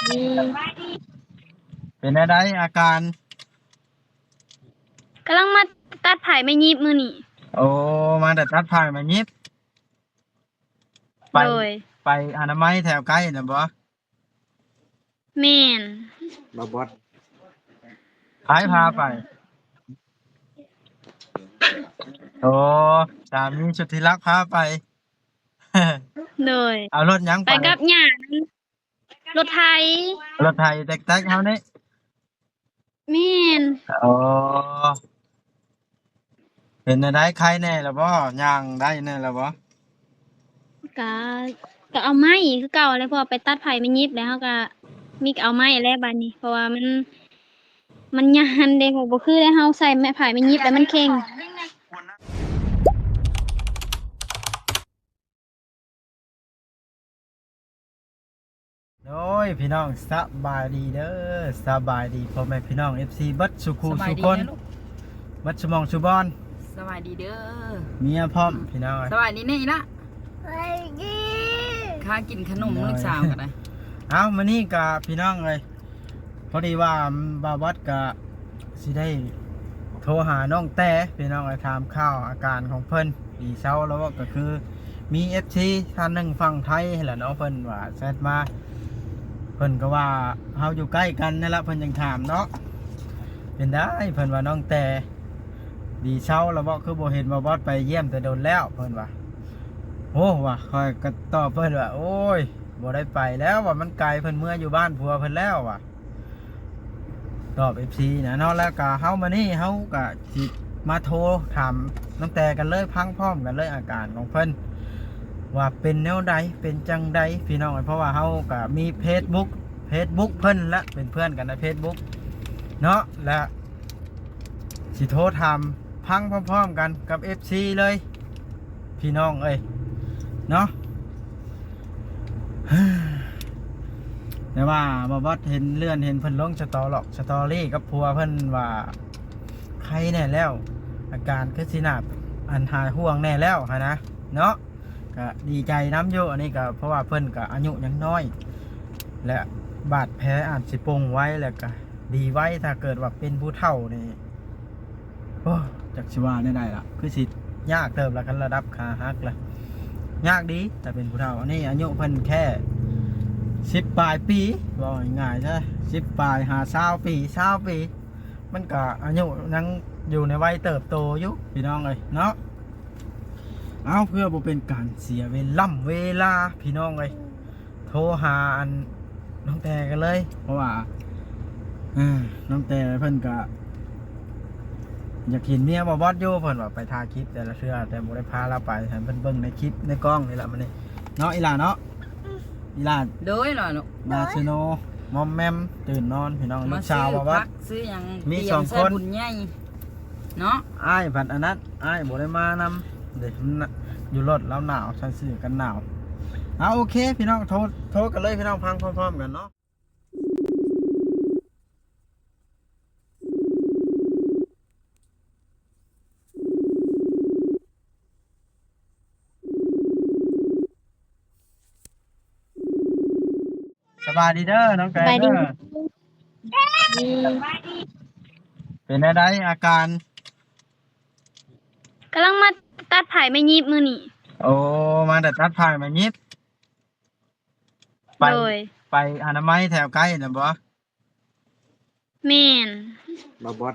ເປັນແນວໃດອາການ? ກຳລັງມາຕັດໄພ້ແມ່ຍິບມື້ນີ້. ໂອ້ ມາແຕ່ຕັດໄພ້ແມ່ຍິບ. ໄປ ໂດຍ ໄປອະນາໄມແຖວໃກ້ນະບໍ່? ແມ່ນ. ບ່າວບອດ ໃຜພາໄປ? ໂອ້ ສາມີສຸດທີ່ລັກພາໄປ. ໂດຍ. ເອົາລົດຫຍັງໄປ? ໄປກັບຍ່າ ລົດໄຖ. ລົດໄຖແຕັກໆເຮົານີ້. ແມ່ນ. ອໍ ເປັນແນວໃດ ໄຄແດ່ລະບໍ່? ຍ່າງໄດ້ແດ່ລະບໍ່? ກະ ກະເອົາໄມ້ຄືເກົ່າແຫຼະ ເພາະວ່າໄປຕັດໄພ້ແມ່ຍິບແລ້ວ ເຮົາກະມີແຕ່ເອົາໄມ້ແຫຼະບາດນີ້ ເພາະວ່າມັນ ມັນຍານເດ້ ບໍ່ ບໍ່ຄືແລ້ວ ເຮົາໃສ່ໄມ້ ໄມ້ແມ່ຍິບແລ້ວມັນແຂງ. ໂດຍ ພີ່ນ້ອງ ສະບາຍດີເດີ ສະບາຍດີພໍ່ແມ່ພີ່ນ້ອງ ເອັຟຊີ ເບິດສູ່ຄູ່ສູ່ຄົນ ເບິດສູ່ໝ່ອງສູ່ບ່ອນ. ສະບາຍດີເດີ ເມຍພ້ອມພີ່ນ້ອງ. ສະບາຍດີແນ່ອີ່ຫຼ້າ. ສະບາຍດີ. ຂ້າກິນຂະໜົມລູກສາວກໍໄດ້. ເອົາ ມື້ນີ້ກະພີ່ນ້ອງເອີຍ ພໍດີວ່າບ່າວບອດກະຊິໄດ້ໂທຫານ້ອງແຕ່ພີ່ນ້ອງເອີຍ ຖາມຂ່າວອາການຂອງເພິ່ນ ດີເຊົາແລ້ວບໍ່? ກໍຄືມີເອັຟຊີທ່ານໜຶ່ງຝັ່ງໄທຫັ້ນແຫຼະເນາະ ເພິ່ນວ່າແຊັດມາ ເພິ່ນກໍວ່າເຮົາຢູ່ໃກ້ກັນນັ້ນລະ ເພິ່ນຈັ່ງຖາມເນາະ. ເປັນໄດ ເພິ່ນວ່າ ນ້ອງແຕ່ດີເຊົາແລ້ວບໍ່? ຄືບໍ່ເຫັນບ່າວບອດໄປຢ້ຽມແຕ່ດົນແລ້ວ ເພິ່ນວ່າ. ໂອ້ ວ່າ ຂ້ອຍກໍຕອບເພິ່ນວ່າ ໂອ້ຍ ບໍ່ໄດ້ໄປແລ້ວ ວ່າມັນໄກ ເພິ່ນເມືອຢູ່ບ້ານຜົວເພິ່ນແລ້ວວ່າ ຕອບເອັຟຊີນະເນາະ. ແລ້ວກະເຮົາ ມື້ນີ້ເຮົາກະຊິມາໂທຖາມນ້ອງແຕ່ກັນເລີຍ ຟັງພ້ອມກັນເລີຍອາການຂອງເພິ່ນວ່າເປັນແນວໃດ ເປັນຈັ່ງໃດພີ່ນ້ອງເອີຍ. ເພາະວ່າເຮົາກະມີເຟສບຸກ ເຟສບຸກເພິ່ນລະ ເປັນເພື່ອນກັນໃນເຟສບຸກເນາະ ແລະ ຊິໂທຖາມຟັງພ້ອມໆກັນກັບເອັຟຊີເລີຍ ພີ່ນ້ອງເອີຍເນາະ. ແຕ່ວ່າບ່າວບອດເຫັນເລື່ອນເຫັນເພິ່ນລົງສະຕໍລັອກ ສະຕໍຣີກັບຜົວເພິ່ນວ່າ ໄຄແນ່ແລ້ວ ອາການຄືຊິໜ້າ ອັນ ຫາຍຫ່ວງແນ່ແລ້ວຫັ້ນນະເນາະ. ກະດີໃຈນຳຢູ່ ອັນນີ້ກະເພາະວ່າເພິ່ນກະອາຍຸຍັງນ້ອຍ ແລະ ບາດແຜອາດຊິປົງໄວ ແລະ ກະດີໄວ. ຖ້າເກີດວ່າເປັນຜູ້ເຖົ້ານີ້ ໂອ້ ຈັກຊິວ່າແນວໃດລະ ຄືຊິຍາກເຕີບລະ ຄັນລະດັບຂາຫັກລະ ຍາກດີ. ຖ້າເປັນຜູ້ເຖົ້າ ອັນນີ້ອາຍຸເພິ່ນແຄ່ສິບປາຍປີ ເວົ້າງ່າຍໆຊະ ສິບປາຍຫາຊາວປີ ຊາວປີ ມັນກະອາຍຸຍັງຢູ່ໃນໄວເຕີບໂຕຢູ່ ພີ່ນ້ອງເອີຍເນາະ. ເອົາ ເພື່ອບໍ່ເປັນການເສຍເວ ລ້ຳເວລາ ພີ່ນ້ອງເອີຍ ໂທຫາອັນນ້ອງແຕ່ກັນເລີຍ ເພາະວ່າ ເອີ ນ້ອງແຕ່ເພິ່ນກະຢາກເຫັນເມຍບ່າວບອດຢູ່ ເພິ່ນວ່າໄປຖ່າຍຄລິບແຕ່ລະເທື່ອ ແຕ່ບໍ່ໄດ້ພາລາວໄປ ໃຫ້ເພິ່ນເບິ່ງໃນຄລິບໃນກ້ອງນີ້ລະ ມື້ນີ້ເນາະ ອີ່ຫຼ້າເນາະ. ອີ່ຫຼ້າ ໂດຍ ຫຼ້າເນາະ ມາຊື່ໂນ ມອມແມມ ຕື່ນນອນ ພີ່ນ້ອງ ລູກສາວບ່າວບອດ ຊື້ຫຍັງ ມີສອງຄົນ ຕຽມໃສ່ບຸນໃຫຍ່ເນາະ. ອ້າຍພັດອັນນັ້ນ ອ້າຍບໍ່ໄດ້ມານຳເດ້ ມັນຢູ່ລົດລາວໜາວ ໃສ່ເສື້ອກັນໜາວ. ເອົາ ໂອເຄ ພີ່ນ້ອງ ໂທ ໂທກັນເລີຍ ພີ່ນ້ອງ ຟັງພ້ອມໆກັນເນາະ. ສະບາຍດີເດີນ້ອງແຕ ສະບາຍດີເດີ. ເປັນແນວໃດອາການ? ກຳລັງມາຕັດໄພ້ແມ່ຍິບມື້ນີ້. ໂອ້ ມາແຕ່ຕັດໄພ້ແມ່ຍິບ. ໄປ ໂດຍ ໄປອະນາໄມແຖວໃກ້ນະບໍ່? ແມ່ນ. ບ່າວບອດ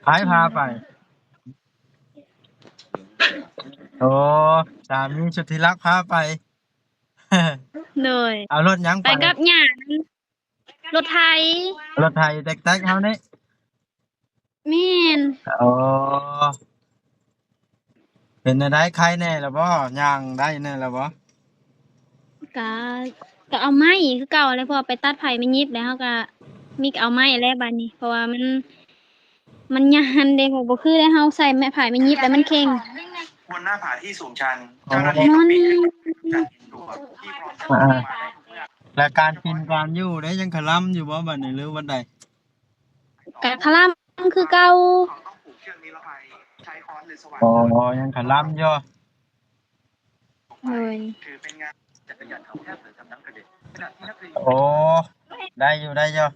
ໃຜພາໄປ? ໂອ້ ສາມີສຸດທີ່ລັກພາໄປ. ໂດຍ. ເອົາລົດຫຍັງໄປ? ໄປກັບຍ່າ ລົດໄຖ. ລົດໄຖແຕັກໆເຮົານີ້. ແມ່ນ. ອໍ ເປັນແນວໃດ ໄຄແດ່ລະບໍ່? ຍ່າງໄດ້ແດ່ລະບໍ່? ກະ ກະເອົາໄມ້ຄືເກົ່າແຫຼະ ເພາະວ່າໄປຕັດໄພ້ແມ່ຍິບແລ້ວ ເຮົາກະມີກະເອົາໄມ້ແຫຼະບາດນີ້ ເພາະວ່າມັນ ມັນຍານເດ້ ບໍ່ ບໍ່ຄືແລ້ວ ເຮົາໃສ່ໄມ້ ໄມ້ຍິບແລ້ວມັນແຂງ. ອໍ ແລ້ວການກິນການຢູ່ເດ້ ຍັງຄະລຳຢູ່ບໍ່ບາດນີ້ ຫຼືວ່າໃດ? ກະຄະລຳຄືເກົ່າ. ອໍ ຍັງຄະລຳຢູ່. ໂດຍ. ໂອ້ ໄດ້ຢູ່ ໄດ້ຢູ່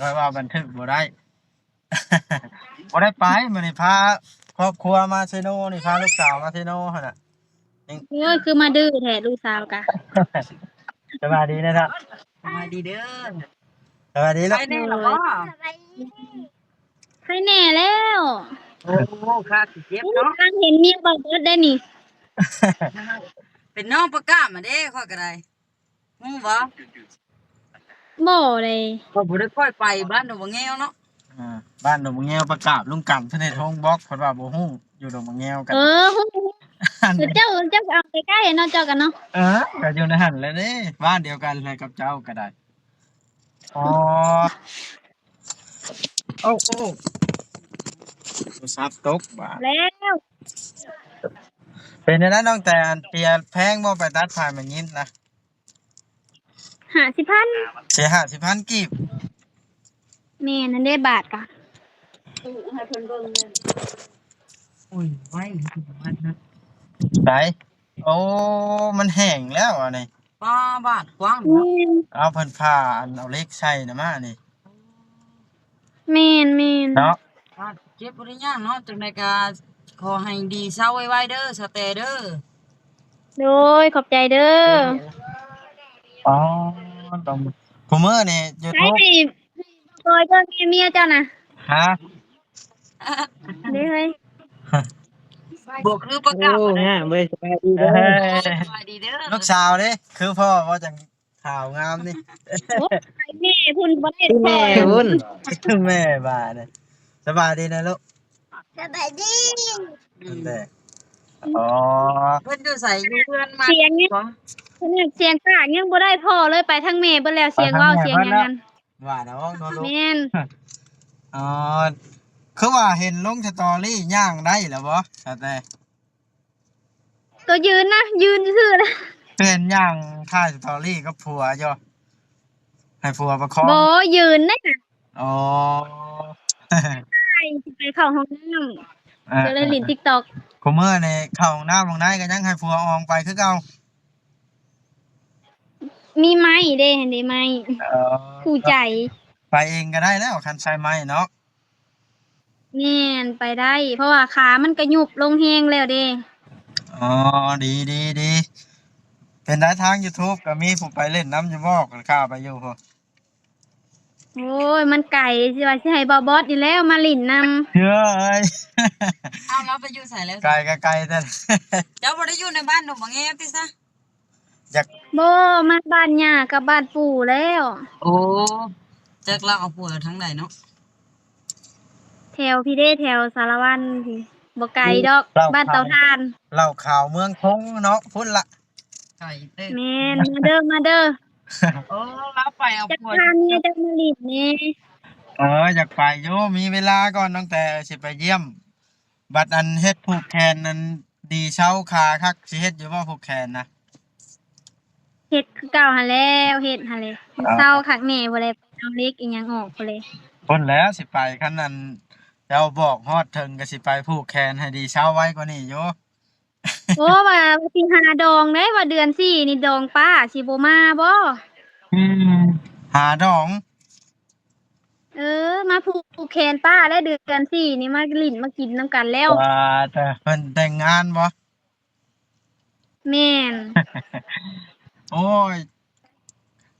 ຂ້ອຍວ່າບັນທຶກບໍ່ໄດ້ ບໍ່ໄດ້ໄປ. ມື້ນີ້ພາຄອບຄົວມາເຊໂນນີ້ ພາລູກສາວມາເຊໂນຫັ້ນນະ. ໂອ້ຍ ຄືມາດື້ແທ້ລູກສາວກະ. ສະບາຍດີເດີ. ສະບາຍດີເດີ. ສະບາຍດີລູກ. ໄຄແນ່ແລ້ວບໍ່? ໄຄແນ່ແລ້ວ. ໂອ້ ຄາຊິເຈັບເນາະ. ກຳລັງເຫັນເມຍເວົ້າເບິດໄດ້ນີ້. ເປັນນ້ອງປາກ້າມາເດ້ ຂ້ອຍກໍໄດ້. ຮູ້ບໍ່? ບໍ່ເດ້. ຂ້ອຍບໍ່ໄດ້ຄ່ອຍໄປບ້ານດອງບັກແງວເນາະ. ອ່າ ບ້ານດອງບັກແງວປາກາບ ລຸງກຳ ທະເນດໂຮງບອກ ເພິ່ນວ່າບໍ່ຮູ້ ຢູ່ດອງບັກແງວກັນ. ເອີ ຮູ້ ເຈົ້າ ເຈົ້າເອົາໃກ້ໆເນາະ ເຈົ້າກັນເນາະ. ເອີ ກໍຢູ່ໃນຫັ້ນແຫຼະເດ້ ບ້ານດຽວກັນແຫຼະກັບເຈົ້າກໍໄດ້. ອໍ ໂອ້ ໂອ້ ໂທລະສັບຕົກບາດແລ້ວ. ເປັນແນວໃດນ້ອງແຕນ ເສຍແພງບໍ່ ໄປຕັດຜ້າແມ່ຍິນນະ? ຫ້າສິບພັນ. ເສຍຫ້າສິບພັນກີບ. ແມ່ນ ນັ້ນເດ້ບາດກະ. ໂອ້ຍ ໄວ ໄປ. ໂອ້ ມັນແຫ້ງແລ້ວອັນນີ້. ປ້າ ບາດກວ້າງເນາະ. ແມ່ນ. ເອົາ ເພິ່ນຜ່າອັນເອົາເຫຼັກໃສ່ນະມານີ້. ແມ່ນໆ ເນາະ. ບາດເຈັບບໍ່ໄດ້ຫຍັງເນາະ. ຈັ່ງໃດກໍຂໍໃຫ້ດີເຊົາໄວໆເດີ ສາວແຕເດີ. ໂດຍ ຂອບໃຈເດີ. ອໍ ຕ້ອງ ຄູ່ມື້ນີ້ຢູທູບ ໃຫ້ ໃຫ້ ໃຫ້ ເບິ່ງແດ່ເມຍເຈົ້ານະ. ຮະ? ເດ້ເຮີ້ຍ ບໍ່ຄືປະກາດ. ໂອ້ ງາມເວີຍ ສະບາຍດີເດີ. ເອີ ສະບາຍດີເດີ. ລູກສາວເດ້ ຄືພໍ່ບໍ່ ຈັ່ງຂາວງາມນີ້. ໂອ້ຍ ແມ່ພຸ້ນ ບໍ່ໄດ້ພໍ່ ແມ່ພຸ້ນ ແມ່ບາດນີ້. ສະບາຍດີນະລູກ. ສະບາຍດີ. ນັ້ນແຫຼະ. ອໍ ເພິ່ນຢູ່ໃສ? ຢູ່ເຮືອນໃໝ່. ສຽງຍັງ ຂະໜາດສຽງປາກຍັງບໍ່ໄດ້ພໍ່ເລີຍ ໄປທາງແມ່ເບິດແລ້ວ. ສຽງເວົ້າ ສຽງຫຍັງນັ້ນ ວ່ານະ ເວົ້າເນາະລູກ. ແມ່ນ. ອໍ ຄືວ່າເຫັນລົງສະຕໍຣີ ຍ່າງໄດ້ແລ້ວບໍ່ ສາວແຕ? ກໍຢືນນະ ຢືນຊື່ໆນະ. ເຫັນຍ່າງຖ່າຍສະຕໍຣີກັບຜົວຢູ່ ໃຫ້ຜົວປະຄອງ. ບໍ່ ຢືນເດ້. ອໍ ຖ່າຍ ຊິໄປເຂົ້າຫ້ອງນ້ຳ ເອີ ກໍເລີຍຫຼິ້ນຕິກຕັອກ. ຄູ່ມື້ນີ້ເຂົ້າຫ້ອງນ້ຳຫ້ອງໃນກໍຍັງໃຫ້ຜົວອອງໄປຄືເກົ່າ. ມີໄມ້ເດ້ ຫັ້ນເດ້ໄມ້ ເອີ ຄູ່ໃຈ. ໄປເອງກໍໄດ້ແລ້ວ ຄັນໃຊ້ໄມ້ເນາະ. ແມ່ນ ໄປໄດ້ ເພາະວ່າຂາມັນກະຍຸບລົງແຮງແລ້ວເດ້. ອໍ ດີໆໆ. ເປັນໃດທາງຢູທູບ ກໍມີຜູ້ໄປຫຼິ້ນນຳຢູ່ບໍ່? ຂ້າໄປຢູ່ພຸ້ນ. ໂອ້ຍ ມັນໄກ ຊິວ່າຊິໃຫ້ບ່າວບອດນີ້ແລ້ວມາຫຼິ້ນນຳ. ເຮີ້ຍ ເອົາ ລາວໄປຢູ່ໃສແລ້ວ? ໄກກໍໄກແທ້. ເຈົ້າບໍ່ໄດ້ຢູ່ໃນບ້ານດອງບັກແງວຕິຊະ? ຢາກ ບໍ່ ມາບ້ານຍ່າກັບບ້ານປູ່ແລ້ວ. ໂອ້ ຈັກລາວເອົາຜົວທາງໃດເນາະ. ແຖວພີ້ເດ້ ແຖວສາລະວັນພີ້ ບໍ່ໄກດອກ ບ້ານເຕົາຖ່ານ. ເຫຼົ້າຂາວເມືອງຄົງເນາະ ພຸ້ນລະ. ໄກເຕີບ. ແມ່ນ ມາເດີ ມາເດີ. ໂອ້ ລາວໄປເອົາຜົວ ຈັກພາເມຍເຈົ້າມາຫຼິ້ນແດ່. ເອີ ຢາກໄປຢູ່ ມີເວລາກ່ອນ ຕັ້ງແຕ່ຊິໄປຢ້ຽມ. ບັດອັນເຮັດຜູກແຂນນັ້ນ ດີເຊົາຄາຄັກ ຊິເຮັດຢູ່ບໍ່ຜູກແຂນນະ? ເຮັດຄືເກົ່າຫັ້ນແຫຼ້ວ ເຮັດຫັ້ນແຫຼະ. ອໍ ເຊົາຄັກແນ່ ບໍ່ໄດ້ເອົາເຫຼັກອີ່ຫຍັງອອກພຸ້ນເລີຍ. ພຸ້ນແຫຼະຊິໄປ ຄັນອັນເຈົ້າບອກຮອດເຖິງກໍຊິໄປຜູກແຂນໃຫ້ດີເຊົາໄວກວ່ານີ້ຢູ່. ໂອ້ ວ່າ ວ່າຊິຫາດອງເດ້ ວ່າເດືອນສີ່ນີ້ດອງປ້າ ຊິບໍ່ມາບໍ່? ອືມ ຫາດອງ. ເອີ ມາຜູກແຂນປ້າແລ້ວ ເດືອນສີ່ນີ້ມາຫຼິ້ນມາກິນນຳກັນແລ້ວ. ວ່າແຕ່ເພິ່ນແຕ່ງງານບໍ່? ແມ່ນ. ໂອ້ຍ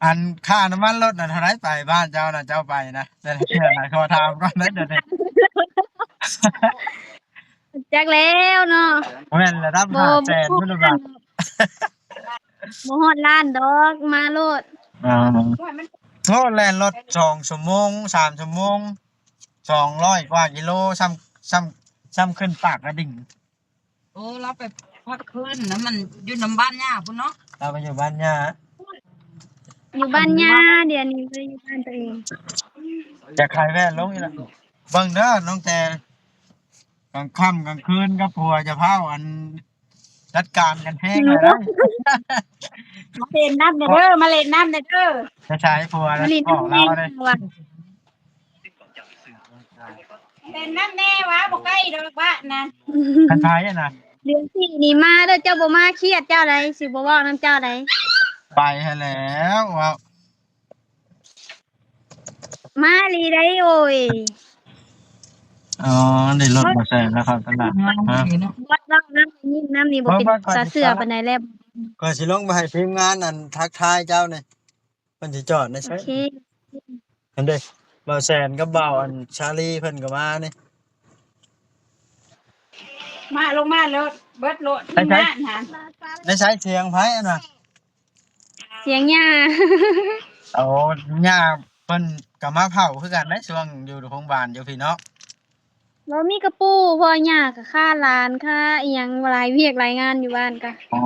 ອັນຄ່ານ້ຳມັນລົດນະເທົ່າໃດ ໄປບ້ານເຈົ້ານະ ເຈົ້າໄປນະ ແຕ່ລະເທື່ອນະ? ຂໍຖາມກ່ອນນະ ດຽວນີ້. ຈັກແລ້ວເນາະ. ແມ່ນລະດັບຫ້າແສນພຸ້ນລະບາດ. ບໍ່ຮອດລ້ານດອກ ມາໂລດ. ອໍ ໂອ້ ແລ່ນລົດສອງຊົ່ວໂມງ ສາມຊົ່ວໂມງ ສອງຮ້ອຍກວ່າກິໂລ ຊ່ຳ ຊ່ຳ ຊ່ຳຂຶ້ນປາກກະດິງ. ໂອ້ ລາວໄປພັກຄືນນຳ ມັນຢູ່ນຳບ້ານຍ່າພຸ້ນເນາະ. ລາວໄປຢູ່ບ້ານຍ່າ ຢູ່ບ້ານຍ່າ ດຽວນີ້ບໍ່ໄດ້ຢູ່ບ້ານຕົວເອງ. ຢາກໃຫ້ແວ່ນລົງອີກລະ ເບິ່ງເດີນ້ອງແຕ ກາງຄ່ຳກາງຄືນກັບຜົວຢ່າພ້າວ ອັນຈັດການກັນແຮງແລ້ວ. ມາເຫຼັ້ນນຳແດ່ເດີ ມາເຫຼັ້ນນຳແດ່ເດີ. ໄປໃສຜົວນະ ມາຫຼິ້ນນຳແດ່ ບອກລາວເດ້. ເປັນນຳແນ່ວະ ບໍ່ໃກ້ດອກບ້ານນະ. ຄັນໄທນະ ເດືອນສີ່ນີ້ມາເດີ ເຈົ້າບໍ່ມາຄຽດເຈົ້າໃດ໋ ຊິບໍ່ເວົ້ານຳເຈົ້າໃດ໋. ໄປຫັ້ນແຫຼ້ວ ເວົ້າ ມາອີ່ຫຼີໄດ໋ໂອ້ຍ. ອໍ ໄດ້ລົດມາໃສ່ແລ້ວເຂົ້າຕະຫຼາດ ງາມ ຮະ ດີເນາະ. ບັດເວົ້ານຳ ຍິນນຳນີ້ບໍ່ເປັນຕາເຊື່ອປານໃດແລ້ວ. ຂ້ອຍຊິລົງໄປໃຫ້ທີມງານ ອັນ ທັກທາຍເຈົ້ານີ້ ເພິ່ນຊິຈອດໃນໃສ. ໂອເຄ ຫັ້ນເດ້ ບ່າວແສນກັບບ່າວ ອັນ ຊາລີເພິ່ນກໍມານີ້. ມາ ລົງມາໂລດ ເບິດໂລດ ໃນໃສ? ທີມງານຫັ້ນ ໃນໃສ? ສຽງໃຜອັນນ່າ? ສຽງຍ່າ. ໂອ້ ຍ່າເພິ່ນກໍມາເຝົ້າຄືກັນໃນຊ່ວງຢູ່ໂຮງບານຢູ່ພີ້ເນາະ. ບໍ່ ມີກະປູ່ ເພາະວ່າຍ່າກໍຄາຫຼານ ຄາອີ່ຫຍັງ ຫຼາຍວຽກຫຼາຍງານຢູ່ບ້ານກະ. ອໍ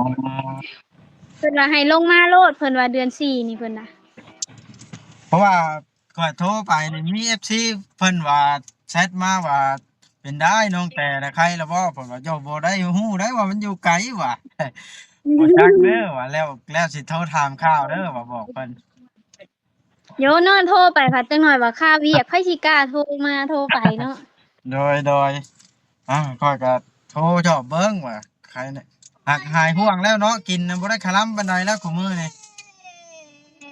ເພິ່ນວ່າໃຫ້ລົງມາໂລດ ເພິ່ນວ່າເດືອນສີ່ນີ້ ເພິ່ນວ່າ. ເພາະວ່າຂ້ອຍໂທໄປນີ້ ມີເອັຟຊີເພິ່ນວ່າແຊັດມາວ່າ ເປັນໄດ໋ນ້ອງແຕ່ນະ ໄຄລະບໍ່? ເພິ່ນວ່າ ໂຢ ບໍ່ໄດ້ຮູ້ໄດ໋ວ່າມັນຢູ່ໄກວ່າ ບໍ່ຈັກເດີວ່າ ແລ້ວ ແລ້ວຊິໂທຖາມຂ່າວເດີວ່າ ບອກເພິ່ນ. ໂຢ ນ້ອງໂທໄປພັດຈັກໜ້ອຍວ່າຄາວຽກ ໃຜຊິກ້າໂທມາໂທໄປເນາະ. ໂດຍ ໂດຍ ອ່າ ຂ້ອຍກໍໂທຈອບເບິ່ງວ່າ ໄຄ ຫາກຫາຍຫ່ວງແລ້ວເນາະ ກິນນະບໍ່ໄດ້ຄະລຳປານໃດແລ້ວຄູ່ມື້ນີ້.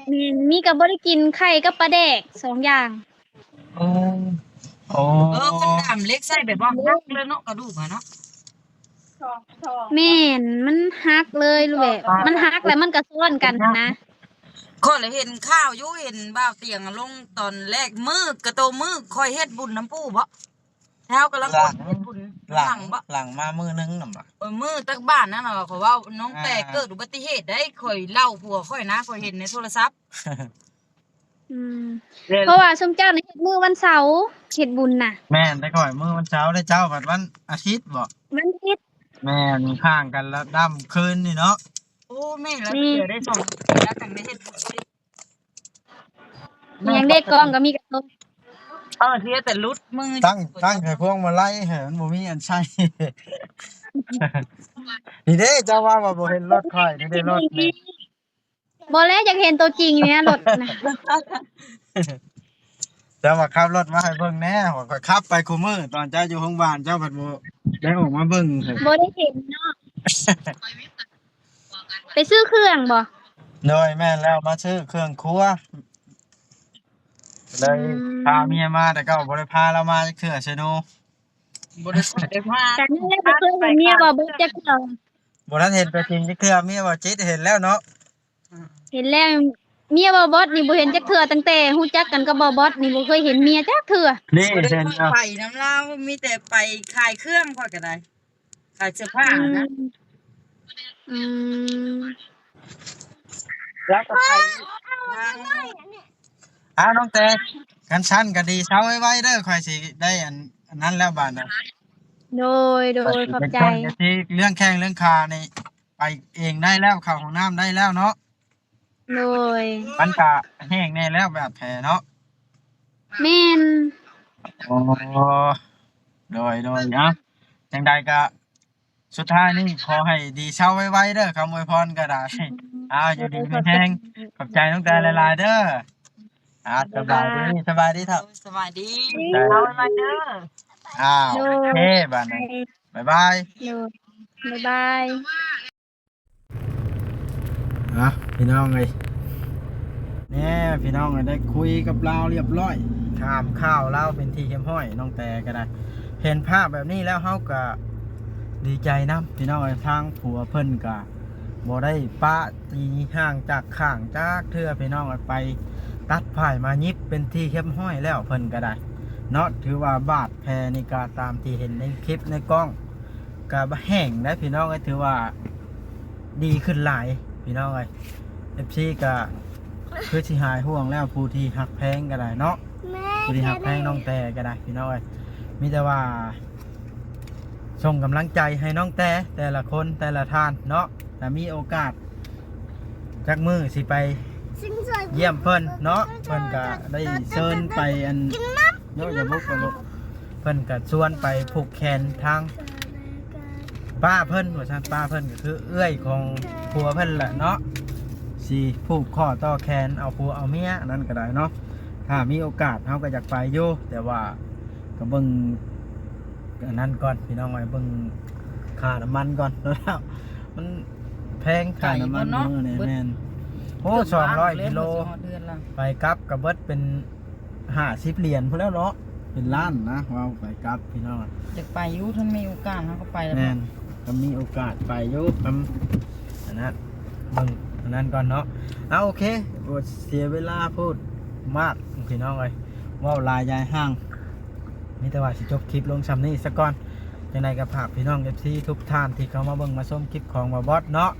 ແມ່ນ ມີກໍບໍ່ໄດ້ກິນໄຂ່ກັບປາແດກສອງຢ່າງ. ໂອ້ ໂອ້ ເອີ ເພິ່ນດາມເຫຼັກໃສ່ແບບວ່າຫັກເລີຍເນາະ ກະດູກຫັ້ນເນາະ. ແມ່ນ ມັນຫັກເລີຍ ແບບມັນຫັກແລ້ວມັນກະຊ້ອນກັນຫັ້ນນະ. ຂ້ອຍລະເຫັນຂ່າວຢູ່ ເຫັນບ່າວຕຽງລົງຕອນແລກ ມື້ກະໂຕມື້ຂ້ອຍເຮັດບຸນນຳປູ່ບໍ ເຮົາກຳລັງເຮັດບຸນຫຼັງບໍ ຫຼັງມາມື້ໜຶ່ງນຳບໍ. ເອີ ມື້ຕັກບາດນັ້ນນະ ເຂົາເວົ້ານ້ອງແຕ່ເກີດອຸບັດຕິເຫດໄດ໋ ຂ້ອຍເລົ່າຜົວຂ້ອຍນະ ຂ້ອຍເຫັນໃນໂທລະສັບ. ອືມ ເພາະວ່າຊຸມເຈົ້ານີ້ເຮັດມື້ວັນເສົາ ເຮັດບຸນນະ. ແມ່ນ ແຕ່ຂ້ອຍມື້ວັນເສົາ ແຕ່ເຈົ້າບັດວັນອາທິດບໍ? ວັນອາທິດ. ແມ່ນ ຫ່າງກັນລະດຳຄືນນີ້ເນາະ. ໂອ້ ແມ່ນລະ ແມ່ນ ເທື່ອໄດ້ສອງເທື່ອກັນໄດ້ເຮັດບຸນ. ແມ່ນ ຍັງເດ້ ກ້ອງກໍມີກະທົບ. ເອີ ເທື່ອແຕ່ຫຼຸດມື ຕັ້ງ ຕັ້ງໃສ່ພວງມາໄລໃຫ້ມັນບໍ່ມີອັນໃຊ້. ນີ້ເດ້ ເຈົ້າວ່າ ວ່າບໍ່ເຫັນລົດຂ້ອຍ ນີ້ເດ້ລົດນີ້. ບໍ່ແລ້ວ ຢາກເຫັນຕົວຈິງນີ້ນະ ລົດນະ. ເຈົ້າວ່າຂັບລົດມາໃຫ້ເບິ່ງແດ່ ຂ້ອຍຂັບໄປຄູ່ມື້ ຕອນເຈົ້າຢູ່ໂຮງບານ ເຈົ້າພັດບໍ່ໄດ້ອອກມາເບິ່ງ. ບໍ່ໄດ້ເຫັນເນາະ. ໄປຊື້ເຄື່ອງບໍ່? ໂດຍ ແມ່ນແລ້ວ ມາຊື້ເຄື່ອງຄົວ ເລີຍ ອືມ ພາເມຍມາ ແຕ່ເກົ່າບໍ່ໄດ້ພາລາວມາຈັກເທື່ອ ເຊໂນ. ບໍ່ໄດ້ ບໍ່ໄດ້ພາ ກະນີ້ແຫຼະ ບໍ່ເຄີຍເຫັນເມຍບ່າວບົອດຈັກເທື່ອ. ບໍ່ທັນເຫັນຕົວຈິງຈັກເທື່ອ ເມຍບ່າວຈິດເຫັນແລ້ວເນາະ. ເຫັນແລ້ວ ເມຍບ່າວບົອດນີ້ບໍ່ເຫັນຈັກເທື່ອ ຕັ້ງແຕ່ຮູ້ຈັກກັນກັບບ່າວບົອດນີ້ ບໍ່ເຄີຍເຫັນເມຍຈັກເທື່ອ. ນີ້ ບໍ່ໄດ້ເຫັນ ໄປນຳລາວ ມີແຕ່ໄປຂາຍເຄື່ອງ ຂ້ອຍກໍໄດ້ ຂາຍເສື້ອຜ້ານະ. ອືມ ລາວກໍໄປທາງ ອ້າວ ນ້ອງແຕ ຄັນຊັ້ນກໍດີເຊົາໄວໆເດີ ຂ້ອຍຊິໄດ້ອັນ ອັນນັ້ນແລ້ວບາດນະ. ໂດຍ ໂດຍ ຂອບໃຈ. ເລື່ອງແຂ້ງເລື່ອງຂານີ້ໄປເອງໄດ້ແລ້ວ ເຂົ້າຫ້ອງນ້ຳໄດ້ແລ້ວເນາະ. ໂດຍ ມັນກະແຫ້ງແດ່ແລ້ວບາດແຜເນາະ. ແມ່ນ. ໂອ້ ໂດຍ ໂດຍ ເອົ້າ ຈັ່ງໃດກະ ສຸດທ້າຍນີ້ຂໍໃຫ້ດີເຊົາໄວໆເດີ ຄຳອວຍພອນກໍໄດ້. ອືມ ອ້າວ ຢູ່ດີມີແຮງ ຂອບໃຈນ້ອງແຕຫຼາຍໆເດີ. ອ່າ ສະບາຍດີ ສະບາຍດີເຖົ້າ ສະບາຍດີ ເຊົາໄວໆເດີ. ອ້າວ ໂອເຄ ບາດນີ້ ບາຍບາຍ ບາຍບາຍ. ອ່ະ ພີ່ນ້ອງເອີຍ ແນ່ ພີ່ນ້ອງເອີຍ ໄດ້ຄຸຍກັບລາວລຽບຮ້ອຍ ຖາມຂ່າວລາວເປັນທີ່ຮຽບຮ້ອຍ ນ້ອງແຕກໍໄດ້ ເຫັນພາບແບບນີ້ແລ້ວ ເຮົາກໍດີໃຈນຳ ພີ່ນ້ອງເອີຍ. ທາງຜົວເພິ່ນກໍບໍ່ໄດ້ປະຕີຫ່າງຈາກຂ້າງຈັກເທື່ອ ພີ່ນ້ອງເອີຍ ໄປຕັດຝ້າຍມາຫຍິບເປັນທີ່ຮຽບຮ້ອຍແລ້ວ ເພິ່ນກໍໄດ້ເນາະ. ຖືວ່າບາດແຜນີ້ກໍຕາມທີ່ເຫັນໃນຄລິບໃນກ້ອງ ກະແຫ້ງໄດ໋ພີ່ນ້ອງເອີຍ ຖືວ່າດີຂຶ້ນຫຼາຍພີ່ນ້ອງເອີຍ. ເອັຟຊີກະຄືຊິຫາຍຫ່ວງແລ້ວ ຜູ້ທີ່ຮັກແພງກໍໄດ້ເນາະ ແມ່ນ ຜູ້ທີ່ຮັກແພງນ້ອງແຕກໍໄດ້ພີ່ນ້ອງເອີຍ. ມີແຕ່ວ່າສົ່ງກຳລັງໃຈໃຫ້ນ້ອງແຕ ແຕ່ລະຄົນແຕ່ລະທ່ານເນາະ ຖ້າມີໂອກາດຈັກມື້ຊິໄປຢ້ຽມເພິ່ນເນາະ ເພິ່ນກະໄດ້ເຊີນໄປອັນ ເນາະ ຢ່າບຸກ ເພິ່ນກະຊວນໄປຜູກແຂນທາງປ້າເພິ່ນວ່າຊັ້ນ. ປ້າເພິ່ນກໍຄືເອື້ອຍຂອງຜົວເພິ່ນແຫຼະເນາະ ຊິຜູກຂໍ້ຕໍ່ແຂນເອົາຜົວເອົາເມຍນັ້ນກໍໄດ້ເນາະ. ຖ້າມີໂອກາດເຮົາກໍຢາກໄປຢູ່ ແຕ່ວ່າກໍເບິ່ງອັນນັ້ນກ່ອນພີ່ນ້ອງເອີຍ ເບິ່ງຄ່ານ້ຳມັນກ່ອນເນາະ ມັນແພງຄ່ານ້ຳມັນມື້ນີ້. ແມ່ນ ໂອ້ ສອງຮ້ອຍກິໂລ ເກືອບລ້ານແລ້ວ ເພື່ອຊິຮອດເຮືອນລະ ໄປກັບກໍເບິດເປັນຫ້າສິບຫຼຽນພຸ້ນແລ້ວເນາະ ເປັນລ້ານນະ ເວົ້າໄປກັບພີ່ນ້ອງ ຢາກໄປຢູ່ ຄັນມີໂອກາດເຮົາກໍໄປແລ້ວ ແມ່ນ ກໍມີໂອກາດໄປຢູ່ ຄຳ ອັນນັ້ນ ເບິ່ງອັນນັ້ນກ່ອນເນາະ ເອົາ ໂອເຄ ບໍ່ເສຍເວລາໂພດມາກພີ່ນ້ອງເອີຍ ເວົ້າຫຼາຍຢາຍຫ່າງ ມີແຕ່ວ່າຊິຈົບຄລິບລົງຊ່ຳນີ້ສາກ່ອນ ຈັ່ງໃດກໍຝາກພີ່ນ້ອງເອັຟຊີທຸກທ່ານທີ່ເຂົ້າມາເບິ່ງມາຊົມຄລິບຂອງບ່າວບອດເນາະ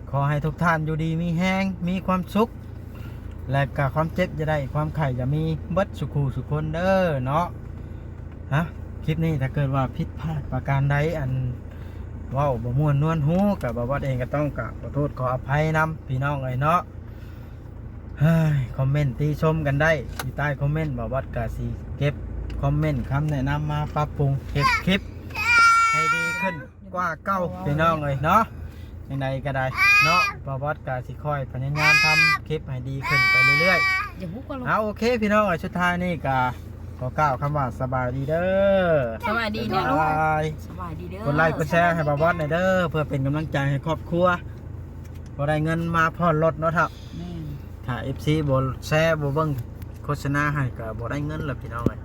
ຂໍໃຫ້ທຸກທ່ານຢູ່ດີມີແຮງ ມີຄວາມສຸກ ແລະກະຄວາມເຈັບຢ່າໄດ້ ຄວາມໄຂ້ຢ່າມີ ເບິດສູ່ຄູ່ສູ່ຄົນເດີເນາະ ຮະ ຄລິບນີ້ຖ້າເກີດວ່າຜິດພາດປະການໃດ ອັນເວົ້າບໍ່ມ່ວນນວນຫູ ກະບ່າວບອດເອງກໍຕ້ອງກາບຂໍໂທດຂໍອະໄພນຳພີ່ນ້ອງເອີຍເນາະ ເຮີ້ຍ ຄອມເມັນຕິຊົມກັນໄດ້ທີ່ໃຕ້ຄອມເມັນ ບ່າວບອດກະຊິເກັບຄອມເມັນຄຳແນະນຳມາປັບປຸງເຮັດຄລິບໃຫ້ດີຂຶ້ນ ກວ່າເກົ່າພີ່ນ້ອງເອີຍເນາະ ຈັ່ງໃດກໍໄດ້ເນາະ ບ່າວບອດກໍຊິຄ່ອຍພະຍາຍາມທຳຄລິບໃຫ້ດີຂຶ້ນໄປເລື້ອຍໆ ເອົາ ໂອເຄພີ່ນ້ອງເອີຍ ສຸດທ້າຍນີ້ກໍຂໍກ່າວຄຳວ່າສະບາຍດີເດີ ສະບາຍດີເດີລູກ ສະບາຍດີເດີ ກົດໄລກົດແຊໃຫ້ບ່າວບອດແດ່ເດີ ເພື່ອເປັນກຳລັງໃຈໃຫ້ຄອບຄົວ ບໍ່ໄດ້ເງິນມາຜ່ອນລົດເນາະເຖົ້າ ແມ່ນ ຖ້າເອັຟຊີບໍ່ແຊບໍ່ເບິ່ງໂຄສະນາໃຫ້ກໍບໍ່ໄດ້ເງິນລະພີ່ນ້ອງເອີຍ